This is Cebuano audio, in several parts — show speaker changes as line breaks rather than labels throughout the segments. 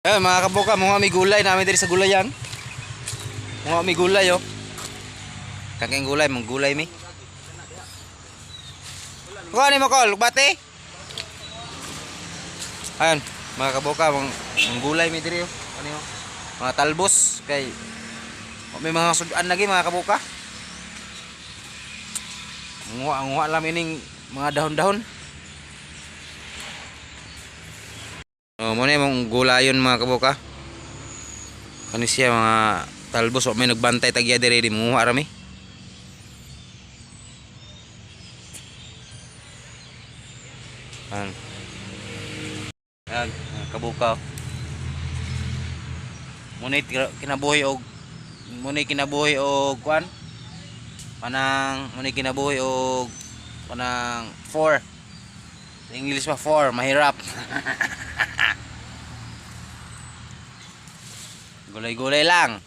Eh, mga kaboka, mga may gulay namin diri sa gulayan. Mga may gulay oh. Kaking gulay, mong gulay mi. Kuha ni mo kol, bate. Ayan, mga kaboka, mga gulay mi diri oh. Ano yun? Mga talbos kay may mga sudan lagi, mga kaboka. Nguha, nguha lang ining mga dahon-dahon. Oh, mo na yung gulayon, mga kaboka. Kani siya mga talbos, wa may nagbantay tagya diri di manguha ra mi. Ayan. Ayan, mga kabuka. Muna kinabuhi og muna kinabuhi og kuan. Kanang muna kinabuhi og kanang 4. Sa English pa 4, mahirap. Gulay-gulay lang.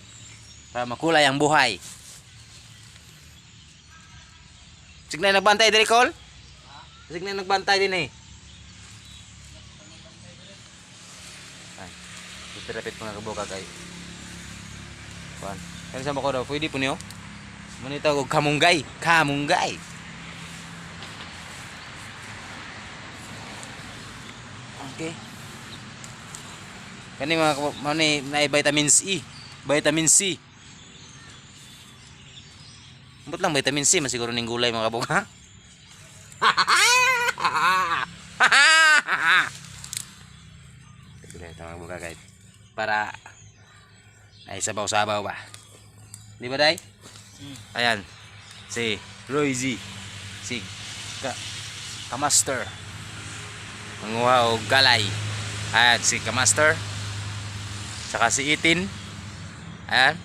Para makulay ang buhay. Sige na nagbantay diri, Col. Sige na nagbantay din eh. Ay. Rapit mga kabuka kay. Kuan. Kani sa ko daw pwede po niyo. Manita og kamunggay, kamunggay. Okay. Kani mga mao ni naay vitamin C, vitamin C. Ambot lang vitamin C man siguro ning gulay, mga kabuka. Gulay ito, mga kabuka, kahit para ay sabaw-sabaw ba. Di ba, Day? Ayan. Si Roy Z. Si Kamaster. Manguha og galay. Ayan, si Kamaster. Saka si Itin. Ayan.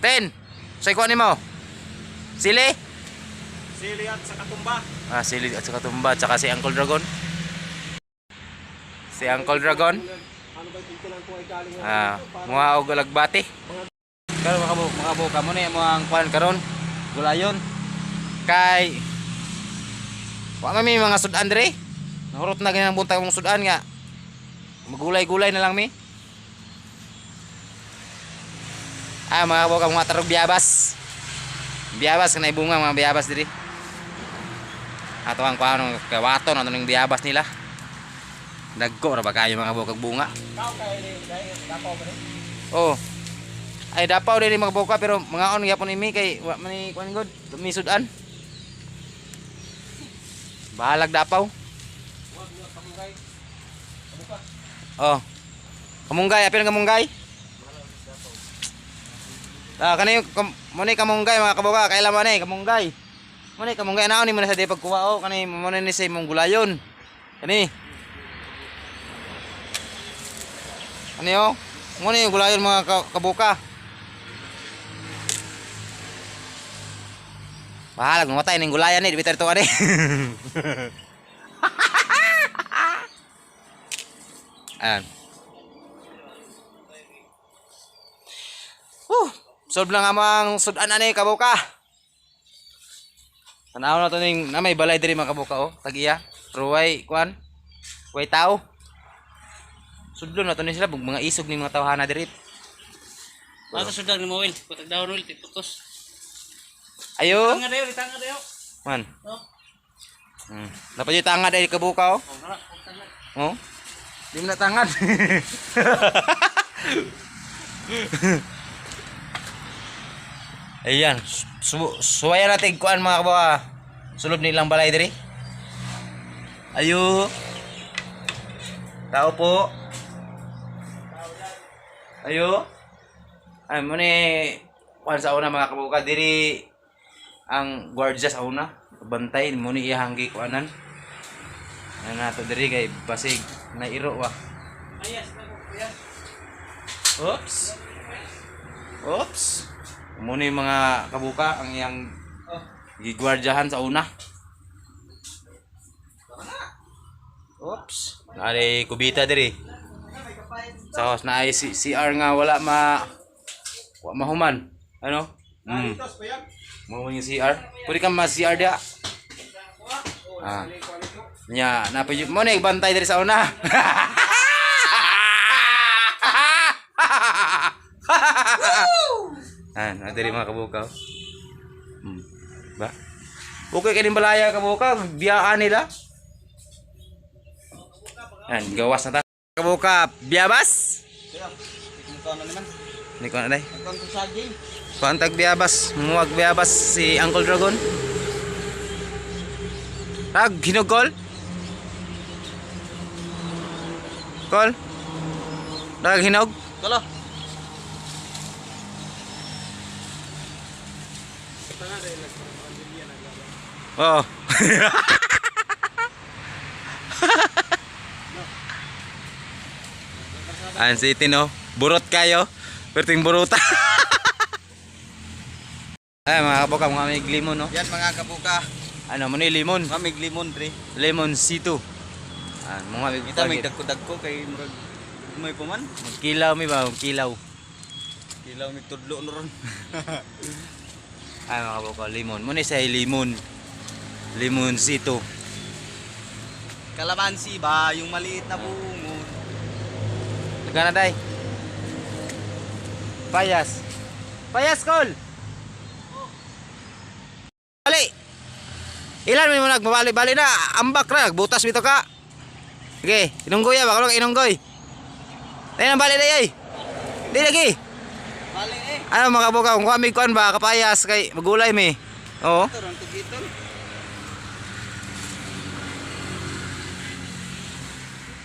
Ten! Say kuha nimo. Sili?
Sili at sa katumba.
Ah, sili at saka tumba. Tsaka si Uncle Dragon. Si Uncle Dragon.
Ano ba yung lang ko ay galing
Ah, mga og alagbati. Karon mga kamo na mo ang kuan karon. Gulayon. Kay wa man mi mga sudan dre. Nahurot na ganyan ang buntag mong sudan nga. Magulay-gulay na lang mi. Ah, mga kabuka, mga tarog biyabas. Biyabas kanay bunga mga biyabas diri. Ato ang kuan kawaton ato ning biyabas nila. Dagko ra ba kayo, mga bukag, bunga?
Kao kay ni dahil dapaw ba ni?
Oh. Ay dapaw din mga buka pero mga on gyapon imi kay wa man ni kuan god, mi sudan. Bahalag dapaw.
Wag niyo kamunggay. Kamuka.
Oh. Kamunggay, apil ang kamunggay. Ah, kani mo ni kamunggay, mga kabuka, kailan man ni kamunggay. Mo ni kamunggay naon ni mo na sa di pagkuha oh, kani mo ni sa imong gulayon. Kani. Kani oh. Mo ni gulayon, mga kabuka. Bahalag mamatay ning gulayan ni, di bitar to ani. Ayan. Whew! Solve lang amang sudan ani, kabuka. Tanaw na to ning na may balay diri, mga kabuka oh, tag-iya. Pero way kuan. Way tao. Sudlon na to ni sila bug mga isog ning mga tawhana diri.
Masa sudah ni Mawil, patag daw Will, titukos.
Ayo.
Tanga dayo, tanga dayo.
Man.
No.
Dapat yung tanga dahil kabuka oh.
Oh, nara, tanga.
Oh. Di mo na tangad. Ayan, suwayan natin kuan, mga kabuka. Sulod nilang balay diri. Ayo. Tao po. Ayo. Ay mo ni kuan sa una, mga kabuka, diri ang gwardiya sa una. Bantay mo ni iyang gikuanan. Ano na to diri kay basig na iro wa.
Ayas, ayas.
Oops. Oops. Muna yung mga kabuka ang iyang gigwardyahan sa una. Oops. Naay kubita diri. Sa house na ay CR nga wala ma wa mahuman. Ano?
Tos pa yan.
Mahuman yung CR. Pwede kang ma CR dia. Ah. Nya, napa mo na bantay diri sa una. Ah, diri, mga kabukaw. Ba? Okay kaning balaya, kabukaw, biyaan nila. An, gawas na ta. Kabuka, biyabas.
Ikaw na naman.
Hindi ko na day.
Nagkon sa saging.
Pantag biyabas, muwag biyabas si Uncle Dragon. Rag, hinugkol? Kol? Rag, hinog?
Kalo.
Oo. An si Tino, burot kayo. Perting buruta. Ay, mga kabuka, mga may limon, no?
Yan, mga kabuka.
Ano mo ni limon?
Mga may limon dre.
Lemon C2. Ah, mga may
Kita may dagko-dagko kay murag may puman.
Magkilaw mi ba, magkilaw.
Kilaw may tudlo no ron.
Ay, mga kabuka, limon. Muna sa limon. Limon C2.
Kalamansi ba yung maliit na bungo?
Nagana day. Payas. Payas kol. Bali. Ilan mo nagbabali bali na ambak ra butas bito ka. Sige, inunggoy ya, baka inunggoy. Ay nang bali day ay. Di lagi.
Bali eh.
Ano, mga kabuka, kung kami kuan ba kapayas kay magulay mi. Oo.
Ito ron tugiton.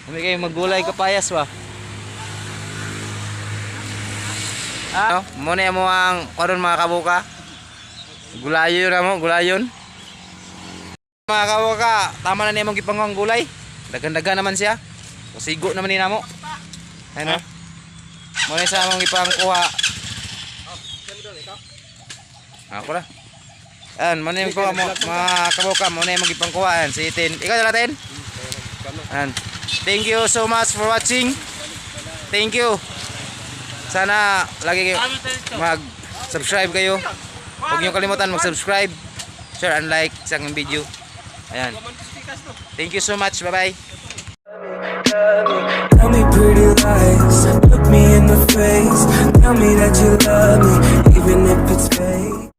Kami kayo magulay kapayas ba? Ah, muna mo ang karon, mga kabuka. Gulayon na mo, gulayon. Mga kabuka, tama na niya mong gipanguang gulay. Dagan-dagan naman siya. Sigo naman ni namo. Ano? Muna sa among gipangkuha. Ako ra. An, muna yung kuha mo, mga kabuka, muna yung gipangkuha. An, si Tin. Ikaw na natin. An. Thank you so much for watching. Thank you. Sana lagi kayo mag-subscribe kayo. Huwag niyo kalimutan mag-subscribe, share and like sa aking video. Ayan. Thank you so much. Bye-bye.
Tell me pretty lies, look me in the face. Tell me that you love me, even if it's fake.